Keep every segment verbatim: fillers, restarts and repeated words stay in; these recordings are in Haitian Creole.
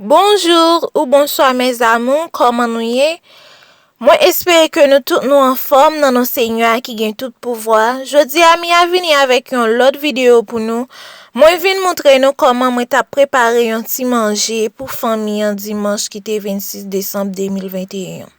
Bonjou ou bonswa mes amours, kòman nou ye? Mwen espere ke nou tout nou anfòm nan non Senyè a ki gen tout pouvwa. Jodi a Mia vini avèk yon lòt videyo pou nou. Mwen vin moutre nou kòman mwen t ap prepare yon ti manje pou fanmi an dimanch ki te vennsis desanm de mil venteyen an.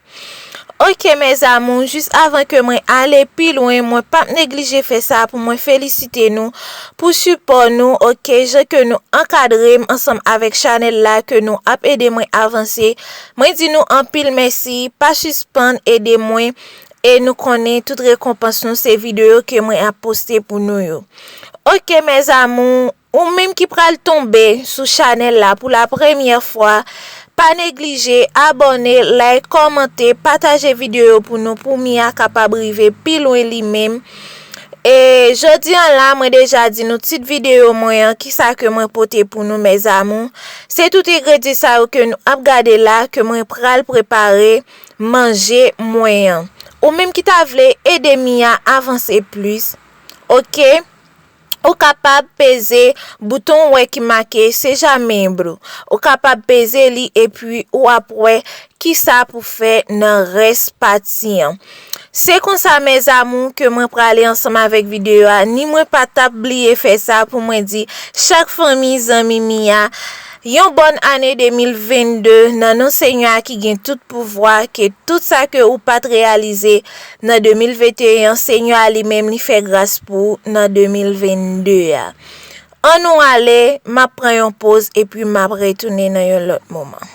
Oke mes amours, jis avan ke mwen ale pi lwen, mwen p ap neglije fè sa pou mwen felisite nou pou sipò nou, oke, jan ke nou ankadre m ansanm avèk chanèl la, ke nou ap ede mwen avanse. Mwen di nou anpil mèsi, pa sispann ede mwen, e nou konnen tout rekonpans nou se videyo ke mwen ap poste pou nou yo. Oke mes amours, ou menm ki pral tonbe sou chanèl la pou la premyè fwa, pa neglije abòne, like, kòmante, pataje videyo pou nou, pou Mia kapab rive pi lwen li menm. E jodi an la, mwen deja di nou tit videyo mwen an, kisa ke mwen pote pou nou mes amours. Se tout engredyan sa yo ke nou ap gade la, ke mwen pral prepare manje mwen an. Ou menm ki ta vle ede Mia avanse plis, oke? Ou kapab peze bouton ou wè ki make seja membro. Ou kapab peze li epi ou ap wè kisa pou fè nan rès pati an. Se konsa mes amours ke mwen prale ansanm avèk videyo a, ni mwen pa t ap bliye fè sa pou mwen di chak fanmi, zanmi Mia, yon bòn ane de mil vennde nan non Senyè a ki gen tout pouvwa, ke tout sa ke ou pa t reyalize nan de mil venteyen an, Senyè a li menm li fè gras pou ou nan de mil vennde a. Ann nou ale, m ap pran yon poz epi m ap retounen nan yon lòt moman.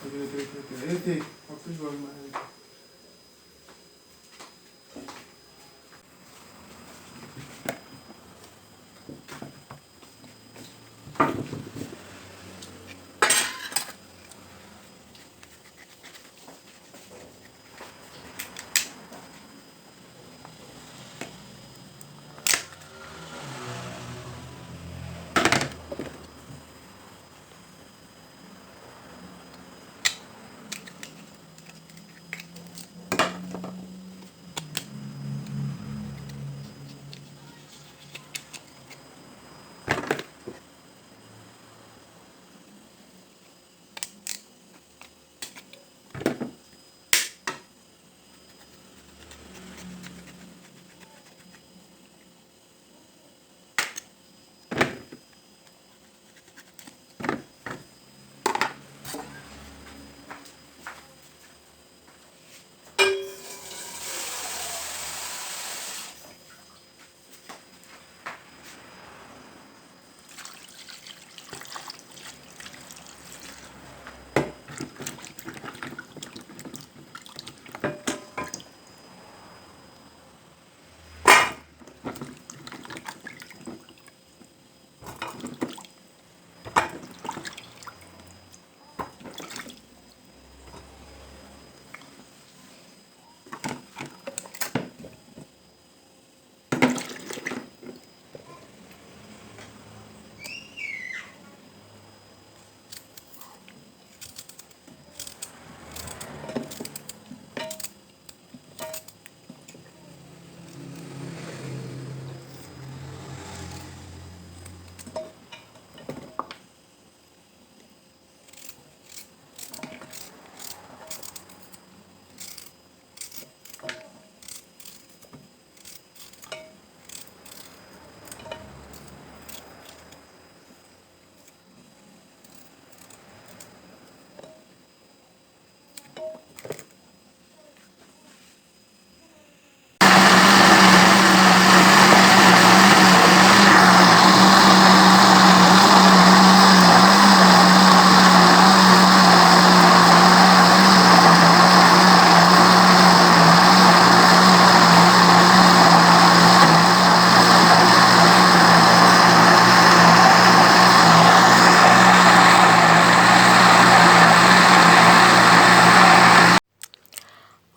Rete, rete, rete, rete. W ap toujou wè m marye.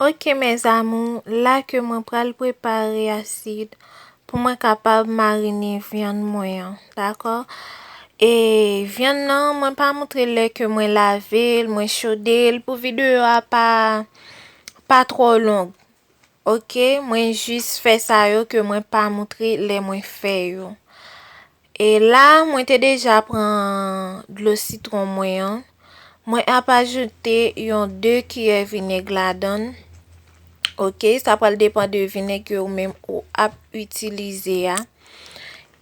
Ok, mes amours, la ke mwen pral prepare asid pou mwen kapab marine vyann mwen an, dakò? E vyann nan, mwen pa moutre lè ke mwen lave l, mwen chode l, pou videyo a pa, pa twò long. Ok, mwen jis fè sa yo ke mwen pa moutre lè mwen fè yo. E la, mwen te deja pran dlo sitwon mwen an. Mwen ap ajoute yon de kiyè vinèg ladan l. Ok, sa pral depann de vinèg ke ou menm ou ap itilize a.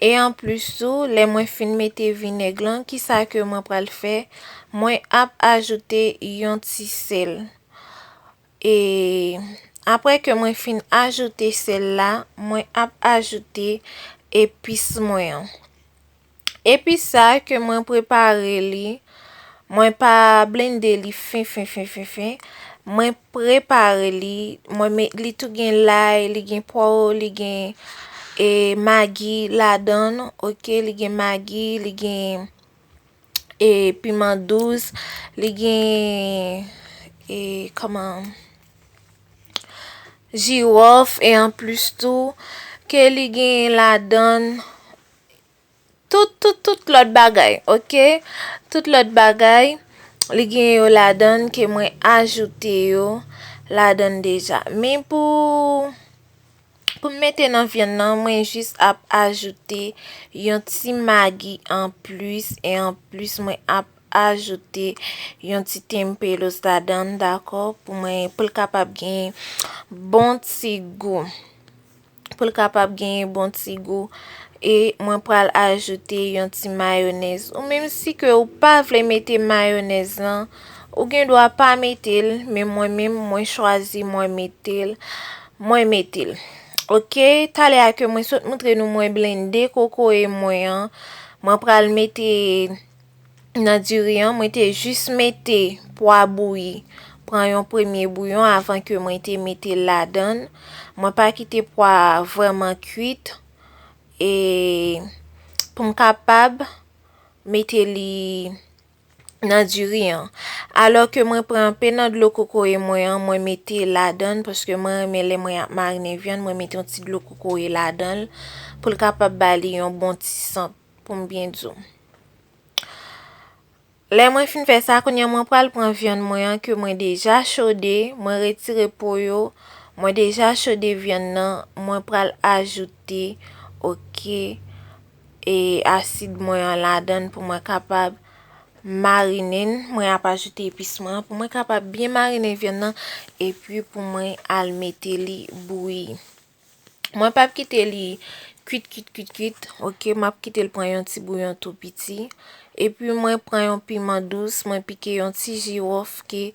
E anplis tou, lè mwen fin mete vinèg lan, kisa ke mwen pral fè? Mwen ap ajoute yon ti sèl. E apre ke mwen fin ajoute sèl la, mwen ap ajoute epis mwen an. Epis sa ke mwen prepare li, mwen pa blende li fen, fen, fen, fen, fen. Mwen prepare li, mwen met, li tou gen lay, li gen pwa, li gen, e, magi ladan l, ok, li gen magi, li gen e, piman dous, li gen, e, kòman, jiwòf, e anplis tou, ke li gen ladan l tout, tout, tout lòt bagay, ok? Tout lòt bagay, li gen yo ladan l ke mwen ajoute yo ladan l deja. Men pou Pou m mete nan vyann nan, mwen jis ap ajoute yon ti magi anplis, e anplis mwen ap ajoute yon ti tempelos ladan l, dakò, pou mwen, pou l kapab gen bon ti gou. Pou l kapab gen bon ti gou. E mwen pral ajoute yon ti mayonèz. Ou menm si ke ou pa vle mete mayonèz lan, ou gen dwa pa mete l, men mwen menm, mwen chwazi mwen mete l. Mwen mete l. Ok, talè a ke mwen sot moutre nou mwen blende kokoye mwen an, mwen pral mete nan diri an, mwen te jis mete pwa bouyi, pran yon premye bouyon avan ke mwen te mete l ladan l. Mwen pa kite pwa a vrèman kuit, e pou m kapab mete li nan diri an. Alò ke mwen pran anpe nan dlo kokoye mwen an, mwen mete ladan l, paske mwen renmen lè mwen ap marinen vyann, mwen mete yon ti dlo kokoye ladan l, pou l kapab ba li yon bon ti sant, pou m byen di w. Lè mwen fin fè sa, kounye a mwen pral pran vyann mwen an ke mwen deja chode, mwen retire po yo, mwen deja chode vyann nan, mwen pral ajoute, oke, e asid mwen an ladan l pou mwen kapab marinen l. Mwen ap ajoute epis mwen an pou mwen kapab byen marinen vyann nan, epi pou mwen al mete li bouyi. Mwen p ap kite li kuit, kuit, kuit, kuit. Oke, m ap kite l pran yon ti bouyon tou piti. Epi mwen pran yon piman dous, mwen pike yon ti jiwòf ke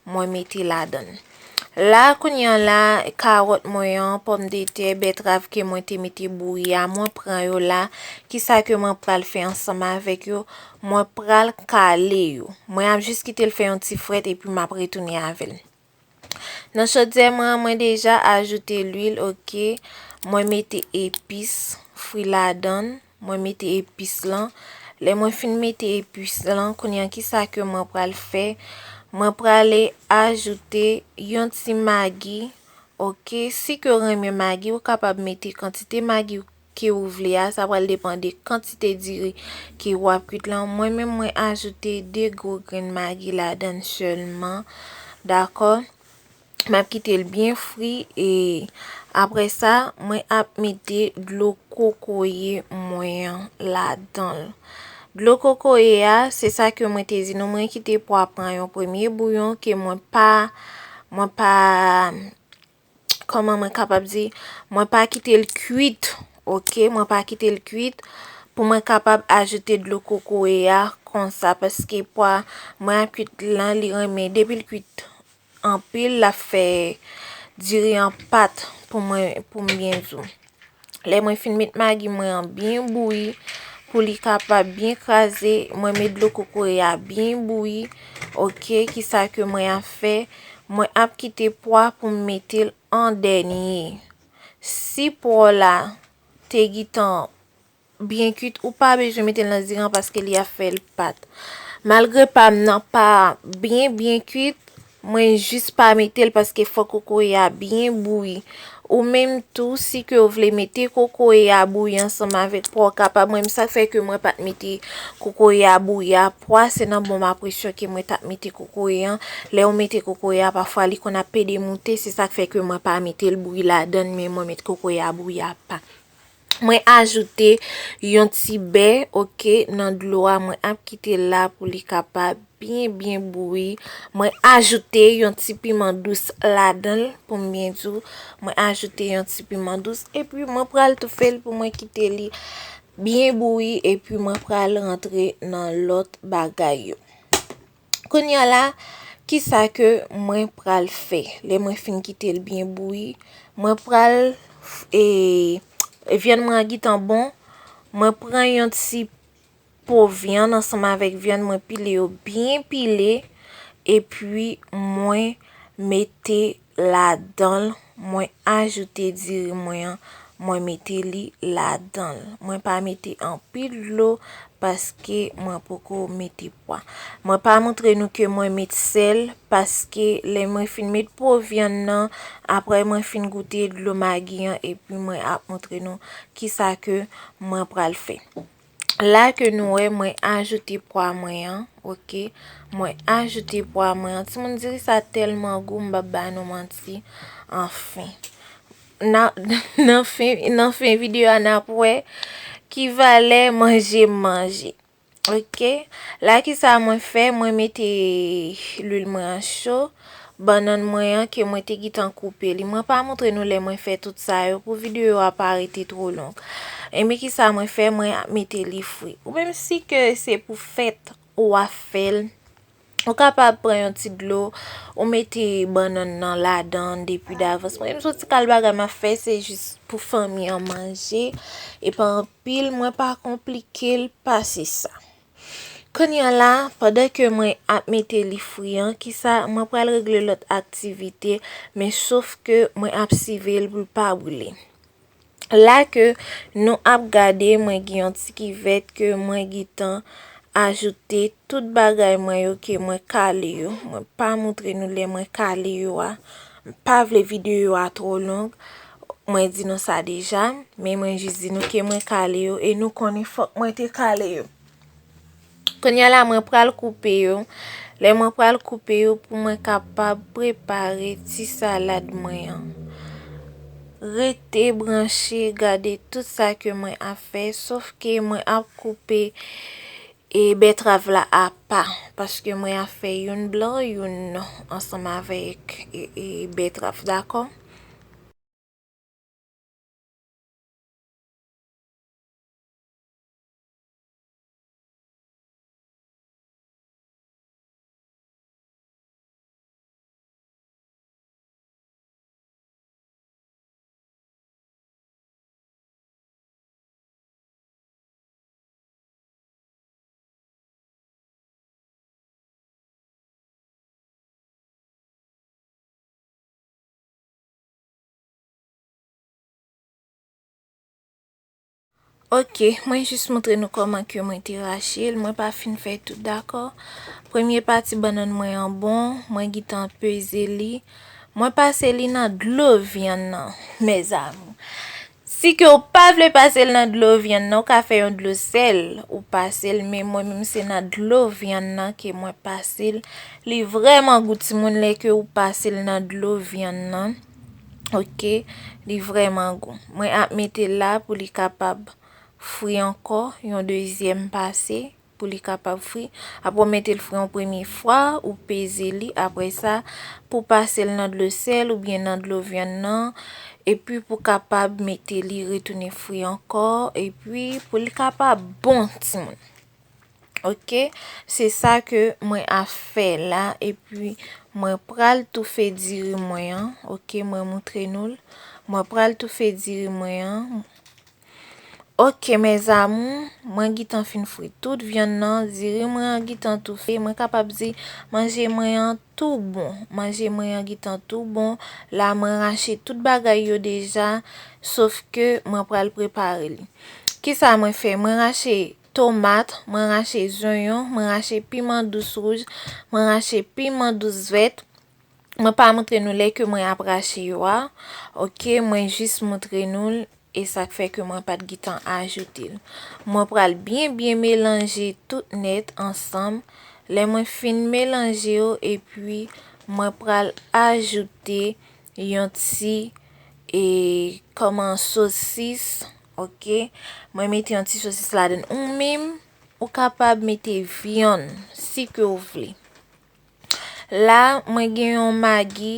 mwen mete ladan l. La, kounye a la, kawòt mwen an, pòmdetè, bètrav ke mwen te mete bouyi a, mwen pran yo la. Kisa ke mwen pral fè ansanm avèk yo? Mwen pral kale yo. Mwen ap jis kite l fè yon ti frèt epi m ap retounen avè l. Nan chodyè mwen an, mwen deja ajoute lwil, oke. Mwen mete epis fri ladan l. Mwen mete epis lan. Lè mwen fin mete epis lan, kounye a kisa ke mwen pral fè? Mwen prale ajoute yon ti magi, oke. Si ke w renmen magi, ou kapab mete kantite magi ke ou vle a, sa pral depann de kantite diri ke w ap kuit lan. Mwen menm, mwen ajoute de gwo grenn magi ladan l sèlman, dakò? M ap kite l byen fri, e apre sa, mwen ap mete dlo kokoye mwen an ladan l. Dlo kokoye a, se sa ke mwen te di nou, mwen kite pwa pran yon premye bouyon ke mwen pa, mwen pa, kòman mwen kapab di, mwen pa kite l kuit, oke, mwen pa kite l kuit pou mwen kapab ajoute dlo kokoye a konsa, paske pwa mwen ap kuit lan, li renmen, depi l kuit anpil, l ap fè diri an pat pou mwen, pou m byen di w. Lè mwen fin met magi mwen an byen bouyi, pou li kapab byen kraze, mwen met dlo kokoye a byen bouyi. Oke, kisa ke mwen ap fè? Mwen ap kite pwa pou m mete l an dènye. Si pwa w la te gentan byen kuit, ou pa bezwen mete l nan diri an paske li ap fè l pat. Malgre pa m nan pa byen, byen kuit, mwen jis pa mete l paske fòk kokoye a byen bouyi. Ou menm tou, si ke w vle mete kokoye a bouyi ansanm avèk pwa, w kapab. Mwen menm, sa k fè ke mwen pa t mete kokoye a bouyi a pwa, se nan bon m ap presyon ke mwen t ap mete kokoye an. Lè w mete kokoye a, pafwa li konn ap pede moute, se sa k fè ke mwen pa mete l bouyi ladan l, men mwen met kokoye a bouyi apa. Mwen ajoute yon ti bè, oke, nan dlo a. Mwen ap kite l la pou li kapab byen, byen bouyi. Mwen ajoute yon ti piman dous ladan l, pou m byen di w. Mwen ajoute yon ti piman dous, epi mwen pral toufe l pou mwen kite li byen bouyi, epi mwen pral rantre nan lòt bagay yo. Kounye a la, kisa ke mwen pral fè? Lè mwen fin kite l byen bouyi, mwen pral, e, vyann mwen an gentan bon, mwen pran yon ti po vyann ansanm avèk vyann mwen pile yo byen pile, epi mwen mete ladan l, mwen ajoute diri mwen an, mwen mete li ladan l. Mwen pa mete anpil dlo paske mwen poko mete pwa. Mwen pa montre nou ke mwen met sèl paske lè mwen fin met po vyann nan, apre mwen fin goute dlo magi an, epi mwen ap montre nou kisa ke mwen pral fè. La ke nou wè, mwen ajoute pwa mwen an, oke? Mwen ajoute pwa mwen an. Timoun, diri sa tèlman gou, m p ap ba nou manti. Anfen. Nan, nan fen, nan fen videyo a, n ap wè ki valè manje m manje. Oke? La, kisa mwen fè? Mwen mete lwil mwen an cho. Bannann mwen an ke mwen te gentan koupe li. Mwen pa montre nou lè mwen fè tout sa yo pou videyo a pa rete two long. Enben, kisa mwen fè? Mwen ap mete li fri. Ou menm, si ke se pou fèt ou ap fè l, ou kapab pran yon ti dlo, ou mete bannann nan ladan depi davans. Mwen menm, se yon ti kal bagay m ap fè, se jis pou fanmi an manje. E pa anpil, mwen pa konplike l pase sa. Kounye a la, pandan ke mwen ap mete li fri an, kisa, mwen pral regle lòt aktivite, men sof ke mwen ap sive l pou l pa brile. La ke nou ap gade, mwen gen yon ti kivèt ke mwen gentan ajoute tout bagay mwen yo ke mwen kale yo. Mwen pa montre nou lè mwen kale yo a. M pa vle videyo a twò long. Mwen di nou sa deja, men mwen jis di nou ke mwen kale yo e nou konnen fòk mwen te kale yo. Kounye a la, mwen pral koupe yo. Lè mwen pral koupe yo pou mwen kapab prepare ti salad mwen an. Rete branche, gade tout sa ke mwen ap fè, sof ke mwen ap koupe e bètrav la apa, paske mwen ap fè youn blan, youn nwa, ansanm avèk e, e bètrav, dakò? Ok, mwen jis montre nou kòman ke mwen te rache l. Mwen pa fin fè tout, dakò? Premye pati bannann mwen an bon, mwen gentan peze li. Mwen pase li nan dlo vyann nan, mezanmi. Si ke w pa vle pase l nan dlo vyann nan, ou ka fè yon dlo sèl, ou pase l, men mwen menm se nan dlo vyann nan ke mwen pase l. Li vrèman gou, timoun, lè ke ou pase l nan dlo vyann nan. Ok, li vrèman gou. Mwen ap mete l la pou li kapab fri ankò, yon dezyèm pase, pou li kapab fri. Apre w mete l fri yon premye fwa, ou peze li. Apre sa, pou pase l nan dlo sèl oubyen nan dlo vyann nan, epi pou kapab mete li retounen fri ankò, epi pou li kapab bon, timoun. Ok, se sa ke mwen ap fè la, epi mwen pral toufe diri mwen an. Ok, mwen montre nou l. Mwen pral toufe diri mwen an. Ok, mes amours, mwen gentan fin fri tout vyann nan, diri mwen an gentan toufe, mwen kapab di manje mwen an tou bon. Manje mwen an gentan tou bon. La, mwen rache tout bagay yo deja, sof ke mwen pral prepare li. Kisa mwen fè? Mwen rache tomat, mwen rache zonyon, mwen rache piman dous wouj, mwen rache piman dous vèt. Mwen pa montre nou lè ke mwen ap rache yo a. Ok, mwen jis montre nou l, e sa k fè ke mwen pa t gentan ajoute l. Mwen pral byen, byen melanje tout nèt ansanm. Lè mwen fin melanje yo, epi mwen pral ajoute yon ti, e, kòman, sosis, ok? Mwen mete yon ti sosis ladann. Ou menm, ou kapab mete vyann, si ke w vle. La, mwen gen yon magi,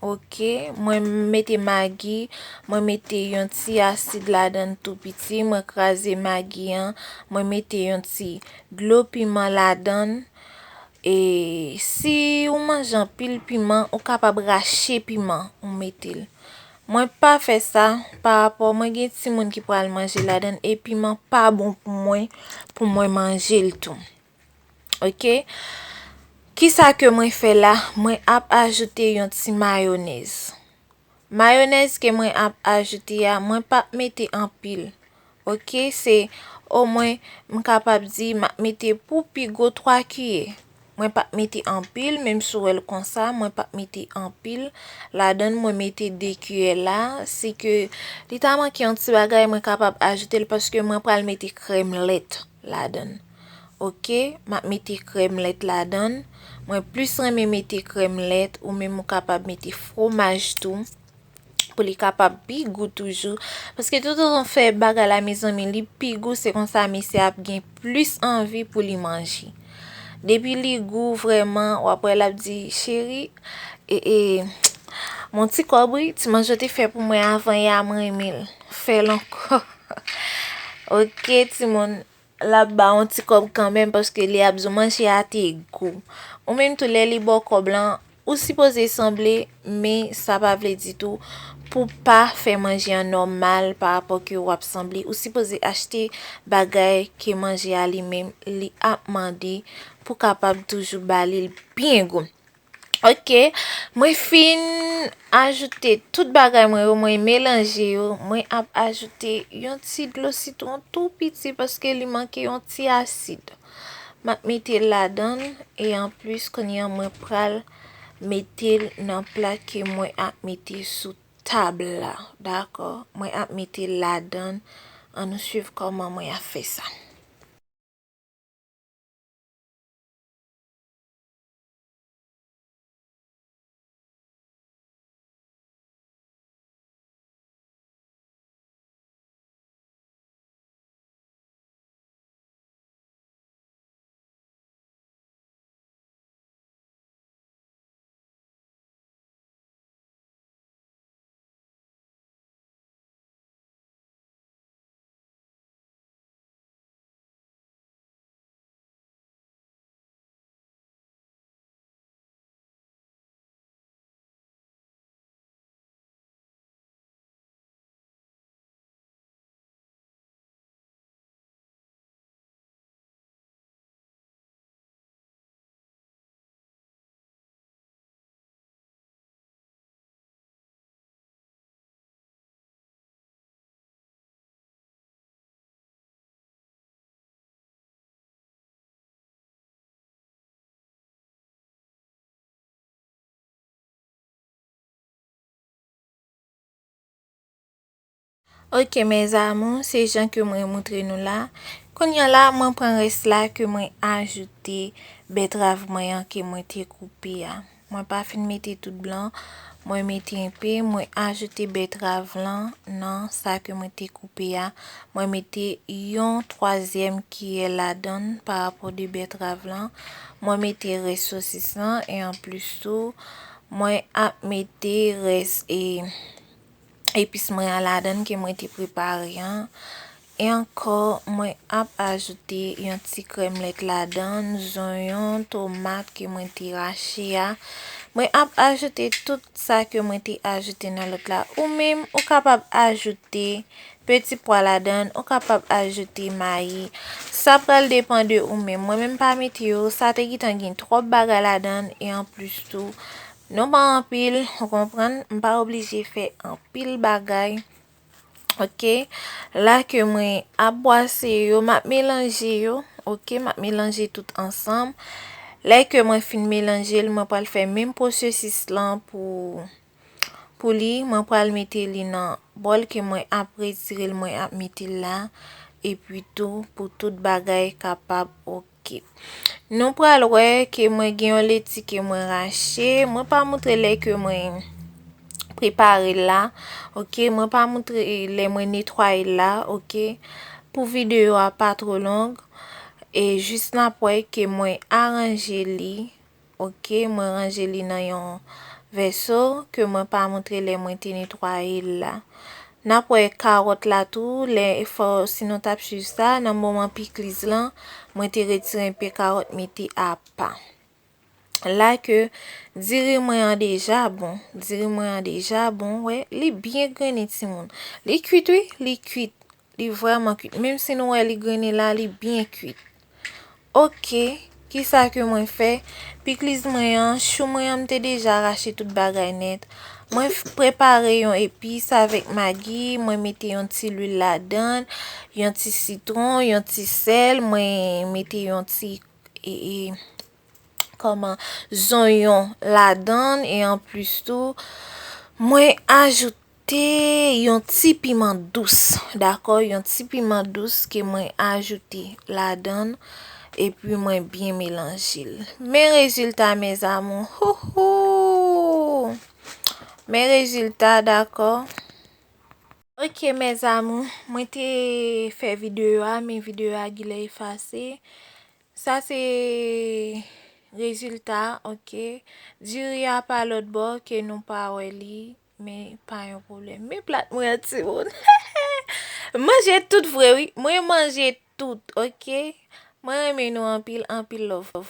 ok, mwen mete magi, mwen mete yon ti asid ladann tou piti, mwen kraze magi an, mwen mete yon ti dlo piman ladann. E si ou manje anpil piman, ou kapab rache piman, ou mete l. Mwen pa fè sa, pa rapò mwen gen timoun ki pral manje ladann, e piman pa bon pou mwen, pou mwen manje l tou. Ok? Kisa ke mwen fè la? Mwen ap ajoute yon ti mayonèz. Mayonèz ke mwen ap ajoute a, mwen p ap mete anpil. Ok? Se omwen, m kapab di, m ap mete pou pi gwo twa kiyè. Mwen p ap mete anpil, menm si w wè l konsa, mwen p ap mete anpil ladann, mwen mete de kiyè la. Si ke li ta manke yon ti bagay, mwen kapab ajoute l paske mwen pral mete krèm lèt ladann. Ok, m ap mete krèm lèt ladann. Mwen plis renmen mete krèm lèt, ou menm ou kapab mete fwomaj tou, pou li kapab pi gou toujou. Paske toutotan w fè bagay la, mezanmi, li pi gou, se konsa mesye ap gen plis anvi pou li manje. Depi li gou vrèman, w ap wè l ap di, "Cheri, e, e, mon ti kòb, wi, ti manje w te fè pou mwen avan yè a, mwen renmen l. Fè l ankò." Ok, timoun, l ap ba w yon ti kòb kanmenm, paske li ap di w manje a te gou. Ou menm tou, lè li ba w kòb lan, Ou sipoze sanble, men sa pa vle di tou pou pa fè manje an nòmal pa rapò ke w ap sanble. Ou sipoze achte bagay ke manje a li menm li ap mande pou kapab toujou ba li l byen gou. Ok, mwen fin ajoute tout bagay mwen yo, mwen melanje yo. Mwen ap ajoute yon ti dlo sitwon tou piti paske li manke yon ti asid. M ap mete l ladan l e anplis kounye a mwen pral mete l nan pla ke mwen ap mete sou tab la, dakò? Mwen ap mete l ladan l. Ann nou swiv kòman mwen ap fè sa. Ok, mes amours, se jan ke mwen moutre nou la. Kounye a la, mwen pran rès la ke mwen ajoute bètrav mwen an ke mwen te koupe a. Mwen pa fin mete tout blan, mwen mete enpe, mwen ajoute bètrav lan nan sa ke mwen te koupe a. Mwen mete yon twazyèm kiyè ladan l pa rapò de bètrav lan. Mwen mete rès sosis lan e anplis tou, mwen ap mete rès e epis mwen an ladan l ke mwen te prepare an. E ankò, mwen ap ajoute yon ti krèm lèt ladan l, zonyon, tomat ke mwen te rache a. Mwen ap ajoute tout sa ke mwen te ajoute nan lòt la. Ou menm, ou kapab ajoute peti pwa ladan l, ou kapab ajoute mayi. Sa pral depann de ou menm. Mwen menm pa mete yo, sa te gentan gen twòp bagay ladan l, e anplis tou, nou pa anpil, ou konprann, m pa oblije fè anpil bagay. Ok, la ke mwen ap bwase yo, m ap melanje yo. Ok, m ap melanje tout ansanm. Lè ke mwen fin melanje l, mwen pral fè menm pwosesis lan pou, pou li. Mwen pral mete li nan bòl ke mwen ap retire l, mwen ap mete l la. Epi tou, pou tout bagay kapab ok. Ok. Nou pral wè ke mwen gen yon leti ke mwen rache. Mwen pa moutre lè ke mwen prepare l la. Ok, mwen pa moutre lè mwen netwaye l la. Ok. Pou videyo a pa twò long. E jis n ap wè ke mwen aranje li. Ok, mwen ranje li nan yon vèso ke mwen pa moutre lè mwen te netwaye l la. N ap wè kawòt la tou, lè fò, si nou t ap swiv sa, nan moman pikliz lan, mwen te retire enpe kawòt mete apa. La ke diri mwen an deja bon, diri mwen an deja bon, wè, li byen grennen timoun. Li kwit wi, li kwit. Li vrèman kwit. Menm si nou wè li grennen la, li byen kwit. Ok, kisa ke mwen fè? Pikliz mwen an, chou mwen an, m te deja rache tout bagay nèt. Mwen f-, prepare yon epis avèk magi, mwen mete yon ti lwil ladan l, yon ti sitwon, yon ti sèl, mwen mete yon ti, e, e, kòman, zonyon ladan l, e anplis tou, mwen ajoute te yon ti piman dous, dakò? Yon ti piman dous ke mwen ajoute ladan l, epi mwen byen melanje l. Men rezilta, mes amours, houhou! Men rezilta, dakò? Ok, mes amours, mwen te fè videyo a, men videyo a genlè efase. Sa se rezilta, ok. Diri a pa lòt bò ke nou pa wè li, men pa yon pwoblèm. Men plat mwen an, timoun. M manje tout vre, wi. Mwen manje tout, ok. Mwen renmen nou anpil, anpil love.